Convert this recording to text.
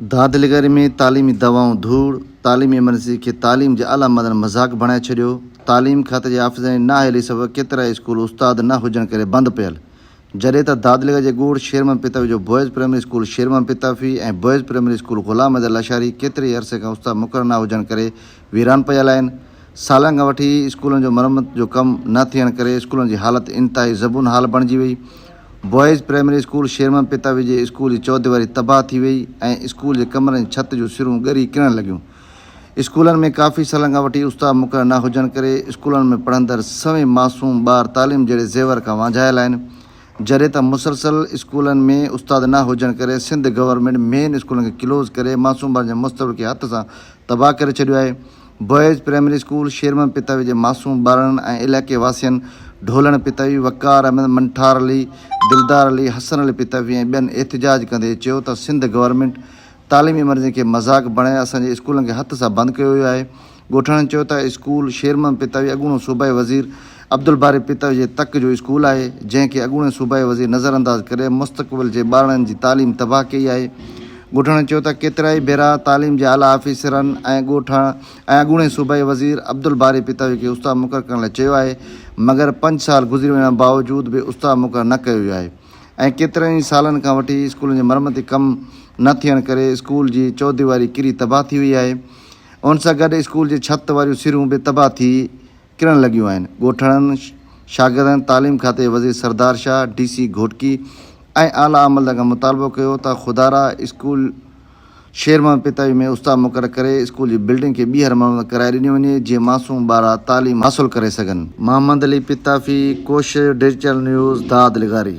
داد لغاري ۾ تعليمي دوائون ڌوڙ، تعليمي ايمرجنسي کي تعليم جي اعليٰ مدن مذاق بڻائي ڇڏيو، تعليم کاتي جي آفيسرن جي نااهلي سبب ڪيترائي اسڪول استاد نه هجڻ ڪري بند پيل، جڏهن ته داد لغاري جي ڳوٺ شير محمد پتافي جو boys primary school Sher Muhammad Pitafi ۽ boys primary school Ghulam Haider Lashari ڪيتري ئي عرصي کان استاد مقرر نه هجڻ ڪري ويران پيل آهن، سالن کان وٺي اسڪولن جو مرمت جو ڪم نه ٿيڻ ڪري اسڪولن جي حالت انتهائي زبون حال بڻجي وئي. Boys primary school Sher Muhammad Pitafi جي اسڪول جي چوديواري تباهه ٿي وئي ۽ اسڪول جي ڪمرن جي ڇت جون سرون ڳري ڪرڻ لڳيون. اسڪولن ۾ ڪافي سالن کان وٺي استاد مقرر نه هجڻ ڪري اسڪولن ۾ پڙهندڙ سوين معصوم ٻار تعليم جهڙي زيور کان وانجهايل آهن جڏهن ته مسلسل اسڪولن ۾ استاد نه هجڻ ڪري سنڌ گورنمينٽ مين اسڪولن کي ڪلوز ڪري معصوم ٻارن جي مستقبل کي هٿ سان تباهه ڪري ڇڏيو آهي. Boys primary school Sher Muhammad Pitafi جي معصوم ٻارڙن ۽ علائقي واسين ڍولڻ پتافي، وقار احمد، منٺار علي، دلدار علي، حسن علي پتافي ۽ ٻين احتجاج ڪندي چيو ته سنڌ گورنمينٽ تعليمي ايمرجنسي کي مذاق بڻائي اسان جي اسڪولن کي هٿ سان بند ڪيو ويو آهي. ڳوٺاڻن چيو ته اسڪول شير محمد پتافي اڳوڻو صوبائي وزير عبدالباري پتافي جي تڪ جو اسڪول آهي جنهن کي اڳوڻي صوبائي وزير نظرانداز ڪري مستقبل جي ٻارڙن جي تعليم تباهه ڪئي آهي. ڳوٺاڻن چيو ته ڪيترائي ڀيرا تعليم جي اعليٰ آفيسرن ۽ ڳوٺاڻ ۽ اڳوڻي صوبائي وزير عبدالباري پتافي کي استاد مقرر ڪرڻ لاء چيو آهي مگر پنج سال گذري وڃڻ باوجود به استاد مقرر نه ڪيو ويو آهي ۽ ڪيترن ئي سالن کان وٺي اسڪولن جي مرمتي ڪم نه ٿيڻ ڪري اسڪول جي چوديواري ڪري تباهه ٿي وئي آهي ان سان گڏ اسڪول جي ڇت واريون سرون به تباهه ٿي ڪرڻ لڳيون آهن. ڳوٺاڻن شاگردن تعليم کاتي جي وزير سردار شاهه، ڊي سي گهوٽڪي ۽ اعليٰ عملدارن کان مطالبو ڪيو ته خدارا اسڪول شير محمد پتافي ۾ استاد مقرر ڪري اسڪول جي بلڊنگ کي ٻيهر مرمت ڪرائي ڏني وڃي جيئن معصوم ٻارڙا تعليم حاصل ڪري سگهن. محمد علي پتافي، ڪوشش ڊجيٽل نيوز، داد لغاري.